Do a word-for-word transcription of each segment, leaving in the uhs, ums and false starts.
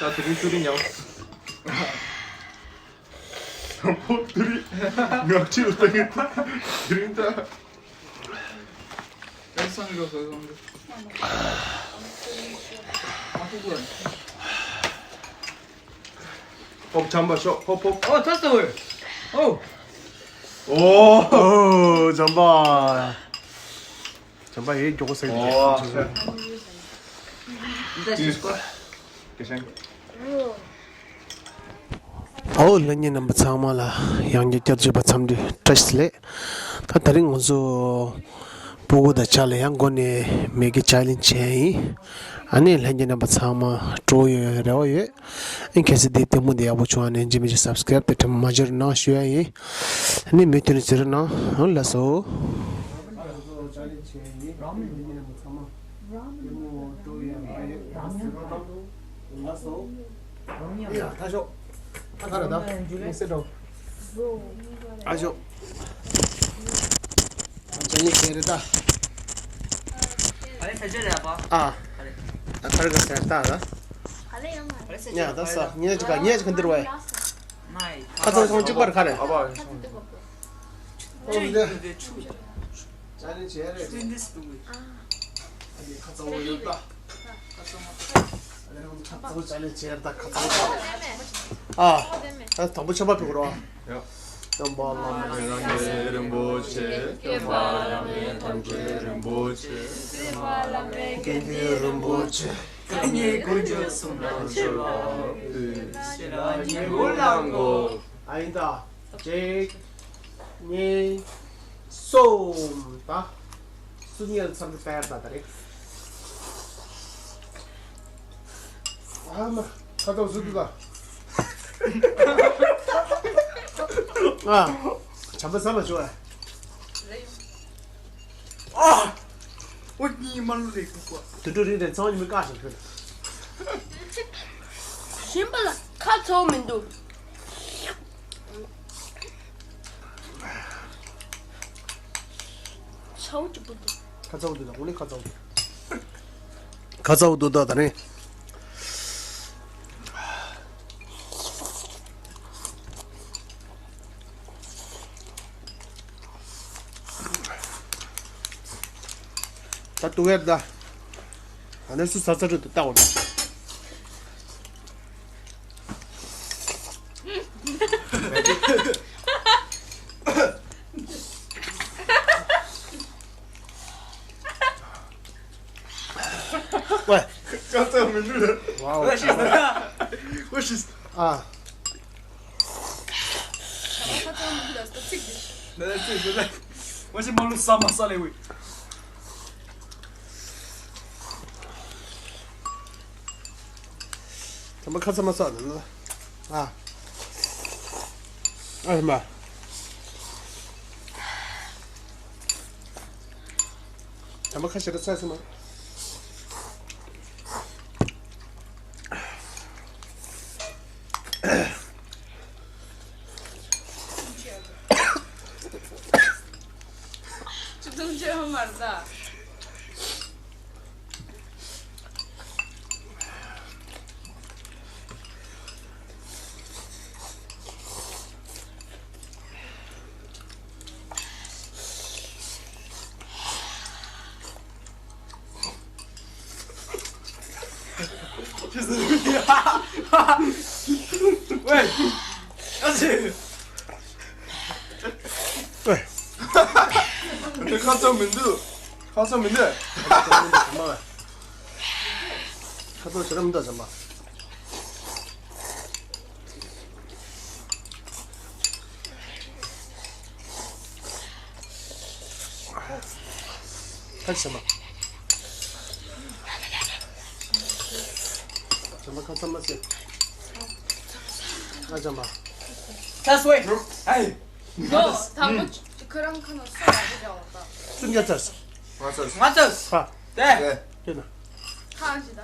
ད་དེ་རིང་ཏུ་རིང་ཡང་། དང་པོ་དེ་རིང་ངག་ཁྲིད་ལ་ལྟ་གི། དེ་རིང་ད། ཨོ་བྱམས་པ་ཤོག་ཕོབ་ཕོབ། ཨོ་ཐོས་སོ། ཨོ། ཨོ། ཨོ་བྱམས་པ། བྱམས་པ་ཡེ་མགྱོགས་པོ་ཟེར་གྱི། ཨོ། ཨོ་ལྷན་རྒྱས་རྣམ་པ་ཚང་མ་ལ་ཡང་བསྐྱར་བསྐྱར་བརྗོད་པ་འཚམས་འདྲི་བཀྲ་ཤིས་བདེ་ལེགས། ད་དེ་རིང་ང་ཚོ་སྤུ་གུ་དང་ཆ་ལ་ཡང་འགོ་ནས་མེ་གི་ཅལ་ལེན་བྱས་ཡིན། ཨ་ནི་ལྷན་རྒྱས་རྣམ་པ་ཚང་མ་སྤྲོ་བོ་ཡོད་རེ་བ་ཡོད། ཨ་གལ་སྲིད་དེ་ལྟད་མོ་འདི་ཡག་པོ་བྱུང་བ་ནས་འཇིགས་མེད་ཀྱི་སབ་སི་ཀ་རེབ་དེ་དྲི་མ་མ་བརྗེད་རོགས་གནང་ཞུ་ཡ་ཡིན། ཨ་ནི་མུ་མཐུད་ནས་གཟིགས་རོགས་གནང་། ལགས་སོ། ལགས་སོ། ཡ་ད་ཤོག་ད་ག་རེ་ད་ངས་སེ་འགྲོ། ཨ་ཤོག་ཅན་ནི་ཁྱེད་རེད་ད། ཨ་ད་ག་རེ་ག་ཟེར་ད་ལ། ཡ་ད་ས་ངས་ཅི་ག་ངས་ཅི་ག་འདིར་བས། ཁ་ཚང་ཚང་གཅིག་པར་ག་རེ། ཨོ་འདི། ཅ་ལེན་བྱས་རེད། ཨ་ནི་ཁ་ཚ་བོ་ཡོད་ད། ཁ་ཚ་བོ། ཨ་ནི་ཁ་ཚ་བོ་ཅ་ལེན་བྱས་རེད་ད་ཁ་ཚ་བོ། ཨ། ཨ་དང་པོ་ཆམ་པ་ཕེབས་རོགས། ཡ། སྟོན་པ་བླ་མེད་རང་གི་རིན་པོ་ཆེ། སྐྱེས་པ་བླ་མེད་ཐམས་ཅད་རིན་པོ་ཆེ། སྐྱེས་པ་བླ་མེད་དགེ་འདུན་རིན་པོ་ཆེ། བདག་ཉིད་དཀོན་མཆོག་གསུམ་ལ་མཆོད་པ་འབུལ། ཞེས་ལ་ཉེ་བོ་ལ་བསྔོ། ཨ་ཡིན་ད། གཅིག་གཉིས། གསུམ་ད། སུ་ཉལ་ཚར་གི་པར་ད་ད་རེད། ཨ་མ། ཁ་ཐོག་སུ་དུ་ད། ཨ། བྱམས་པ་ས་མ་བྱོས། ཨ། ཨོ་གཉིས་མ་ལུ་རེད་ཁུག་པ། དུད་འགྲོ་རིགས་དེ་ཚང་མ་ཉི་མའི་བཀའ་བཞིན་ཕུལ། ཞིམ་པ་ལ་ཁ་ཚ་བོ་མི་འདུག་ཚ་བོ་གཅིག་པུ་འདུག་ཁ་ཚ་བོ་འདུག་ད་དངོས་གནས་ཁ་ཚ་བོ་འདུག་ཁ་ཚ་བོ་འདུག་ད་ད་རེད། ད་ཏུ་ཝེར་ད། ཨ་ནེ་སུ་ས་ས་རུ་ཏུ་ལྟ་འོ་ད། ཝེ། ཀ་ཙ་མི་འདུག་ཝའོ། ཝེ་ཤི་ས། ཝེ་ཤི་ས། ཨ། ཁ་ཚང་མི་འདུག་ད་ཚིག་འདི། ད་ཚིག་འདི་ལ། ཝེ་ཤི་མ་ལུ་ས་མ་ས་ལེ་ཝི། ད་མ་ཁ་ཚ་མ་ས་ནི་ན། ཨ། ཨ་ཧི་མ། ད་མ་ཁ་ཤས་ར་ཚ་སི་མ། ཅི་ཐུང་ཆེ་བ་མར་ཟ། ཝེ། ཨ་ཙི། ཝེ། འདི་ཁ་ཚ་མི་འདུག་ཁ་ཚ་མི་འདུག་ཁ་ཚ་ཞེ་དྲག་མི་འདུག་ཟེར་མ། ཁ་ཆེ་མ། ཆེ་མ་ཁ་ཚ་མ་ཟེར། ཨ་ཆེ་མ། ཁ་སོས། ཨའི། ནོ། དང་པོ་ཁོ་རང་ཁ་ནོ་སོ་ར་རེ་ར་བ་ད། སུ་ཉ་ཚར། ང་ཚོ། ང་ཚོ། ཧ། དེ། དེ་ན། ཁ་ཞི་ད།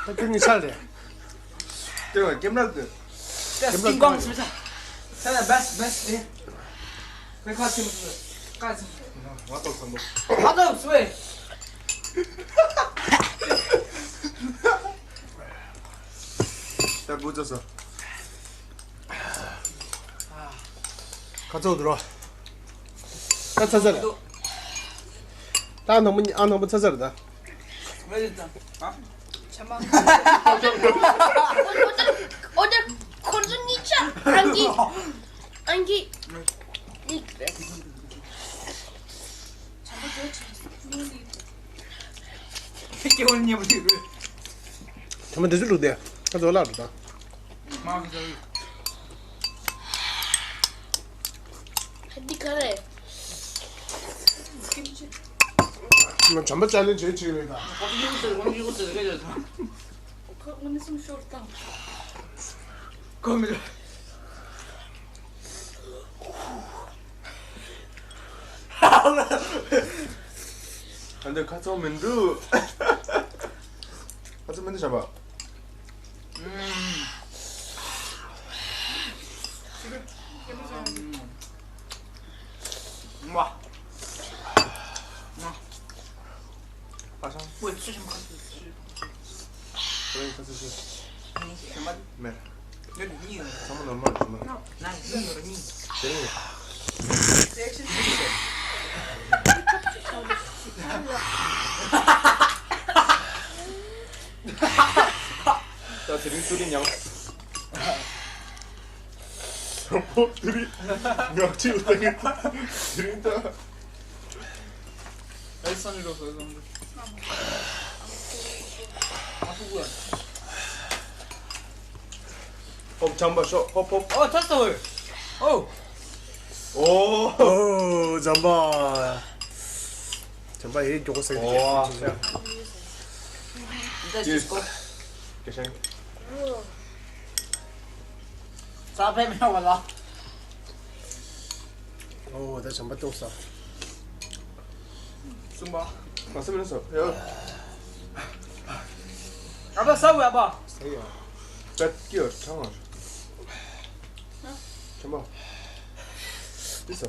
ད་ཁྱོད་གཉིས་ཆར་རེད། ཀེམ་ར་དེ། ཀེམ་ར་ཀིང་ཀོང་སི་ད། ད་ད་བེ་སི་བེ་སི་དེ། ཁོས་ཁ་ཚིམ་ཁ་ཚིམ། ང་ཏོག་ཚང་པོ། ང་ཏོག་སུ་བས། ད་བུ་ཚོ་སོ། ཁ་ཚོགས་འདུག་རོ། ད་ཚ་ཚ་རེད། ད་ནང་མི་ཨ་ནང་མི་ཚ་ཚ་རེད་ད། ཚ་མ། འོ་ད་ཁོང་ཚོ་གཉིས་ཆ་ཨང་ཀི་ཨང་ཀི་ནིག་རེད། སྐྱེ་བོ་མཉེས་པོ་ཞིག་རེད། ཚ་མ་འདི་ཚོ་འདུག་དེ་ཁ་ཚོགས་ལག་འདུག་ད། མ་ཁ་ཚོགས། འདི་ག་རེད། ང་བྱམས་པ་ཅ་ལན་བྱེད་ཅིག་རེད་ད། ཁོ་མི་སུ་ཤོར་དང་། ཁོ་མི། ཨ་འདི་ཁ་ཚོགས་མི་འདུག་ཁ་ཚོགས་མི་འདུག་བྱམས་པ། ཨ་ཤང་། ཨོ་ཚུལ་ཁྲིམས་ཁ་ཚུལ་ཁྲིམས། ཁོ་རང་ཁ་ཚུལ་ཁྲིམས། མེད། ཚང་མ་ནོར་མལ་རེད་ཚང་མ། དེ་རིང་། ད་དེ་རིང་ཏུ་རིང་ཉང་། ཨོ་དེ་རིང་ཉག་ཅིག་ལ་ཡོད། དེ་རིང་ད། ཨེ་སང་ནི་རོ་སོ་སང་ནི། ཨ་ཧུ་གུ། ཧོབ་བྱམས་པ་ཤོག་ཧོབ་ཧོབ། ཨོ་ཐོས་སོ། ཨོ། ཨོ། ཨོ་བྱམས་པ། བྱམས་པ་ཡེ་མགྱོགས་པོ་ཟེར་གི། ཨོ། འདི་ཅི་སྐོར། སྐད་ཆ། ས་ཕེ་མེ་བ་ལ། ཨོ་ད་བྱམས་པ་ཏོག་ས། གསུམ་པ། མ་སེམས་ལ་སོ་ཡ། ཨ་ཕ་ས་བ་ཨ་ཕ། ས་ཡ། པད་ཀྱི་ཆང་བ། ཆང་བ། འདི་ས།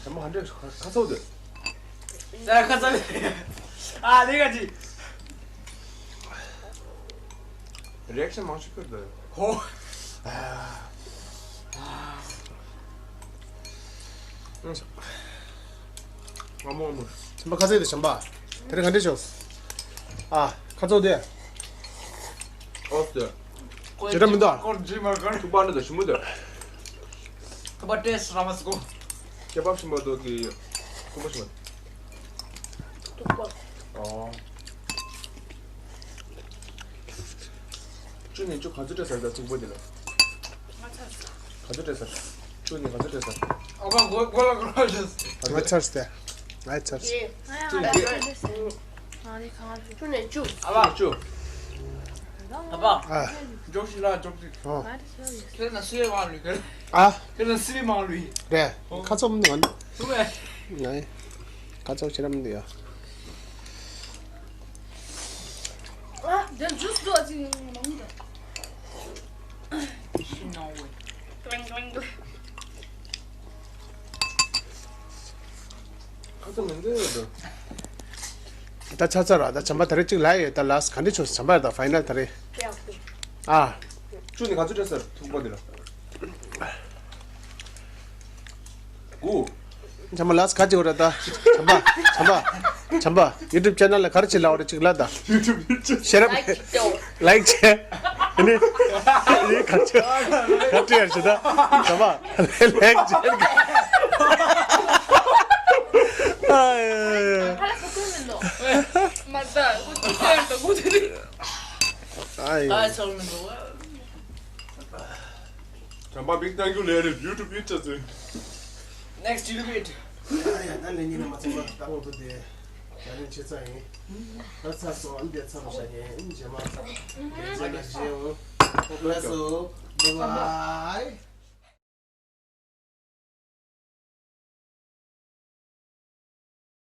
ཆང་བ་ཧན་འདྲེ་ཁ་ཚོགས་དེ། ས་ཁ་ཚོགས་དེ། ཨ་ལེ་ག་ཅི། རེག་ཤན་མང་ཤོས་ཁུར་དུ། ཧོ། ཨ་མོ་ཨ་མོ། ཆམ་པ་ཁ་ཟས་དེ་ཆམ་པ། དེ་རིང་ག་འདྲས་བྱུང་། ཨ། ཁ་ཚོགས་དེ། ཨོ་སྟེ། ཇི་འདྲ་མི་འདུག་ཨ། སྐོར་ཇི་མར་གར། ཐུག་པ་འདྲ་དང་ཞིམ་པོ་འདུག་ཐུག་པ་ཏེས་ར་མ་སི་ཀོ། ཁེ་བབ་ཞིམ་པོ་འདུག་གི། ཐུག་པ་ཞིམ་པོ། ཐུག་པ། ཨོ། བཅུ་ནས་བཅུ་ག་ཚོད་སྤྲད་ཟེར་ད་ཐུག་པ་འདི་ལ། ང་ཚར་སོང་། ག་ཚོད་སྤྲད་ཟེར། བཅུ་ནས་ག་ཚོད་སྤྲད་ཟེར། ཨ་ཕ་གོ་གོ་ལ་གོ་ལ་ཤེས། ང་ཚར་སྟེ། ང་ཚར་སོང་། བཅུ་ནས་བཅུ། བཅུ་ནས་བཅུ། ཨ་ཕ། བཅུ། ཨ་ཕ། ཨ། འཇོག་ཤིག་ལ་འཇོག་ཤིག་ཨོ། ཁྱེད་ན་སུའི་མང་ལུས་ཁྱེད། ཨ། ཁྱེད་ན་སུའི་མང་ལུས། རེད། ཨོ། ཁ་ཚོམ་ནང་། སུ་བས། ང་། ཁ་ཚོམ་ཆེ་རམ་འདི་ཡ། ཨ། དེ་ཇུས་འདུག་ཨ་ཅིག་མང་མོ་དང་། ཤིང་ནང་བས། ཀླེང་ཀླེང་ཀླེང་། ཁ་ཚོམ་མི་འདུག་ཡོད་དོ། ད་ཆ་ཚ་ར་ད་བྱམས་པ་ད་རེ་གཅིག་ལ་ཡོད་ད་ལ་ག་འདྲ་བྱུང་བྱམས་པ་ད་ཕའི་ནལ་ད་རེ། ཨ། བཅུ་ནས་ག་ཚོད་སྤྲད་ཟེར་ཐུག་པ་འདི་ལ། དགུ། བྱམས་པ་ལགས་ག་ཅིག་འོ་ར་ད། བྱམས་པ། བྱམས་པ། བྱམས་པ། ཡུ་ཊུབ་ཆེ་ནལ་ལ་ག་རེ་བྱེད་ལ་འོ་ར་ཅིག་ལ་ད། ཡུ་ཊུབ་ཡུ་ཊུབ། ཤེར་ཨབ། ལའིཀ་བྱེད། ལའིཀ་བྱེད། ཨ་ནི། ཨ་ནི་ག་ཅིག་ག་ཅིག་ཡར་བྱེད་ད། བྱམས་པ། ལའིཀ་བྱེད། ཨ་ཡ་ཡ་ཡ། ཁ་ལག་ཁ་ཁུ་མིན་ནོ། མ་ད་ཁུ་ཁུ་ཁུ་ཡར་ད་ཁུ་ཁུ་ཁུ། ཨ་ཡ། ཨ་ཚང་མིན་ནོ། བྱམས་པ་big thank you ལས་རེད་ཡུ་ཊུབ་ཡུ་ཊུབ་ཟེར། Next you do it. ཡ་ཡ་ད་ལས་ཉིན་ནས་མ་ཚང་མ་ད་འོང་དུ་དེ། ད་ལན་ཆེ་ཚ་ཡིན། ད་ཚ་སོང་ཨ་འདི་ཚ་མ་ཤ་ཡིན་རྗེས་མ་ཚ། རྗེས་ལ་རྗེས་འོང་། ལགས་སོ། Bye bye.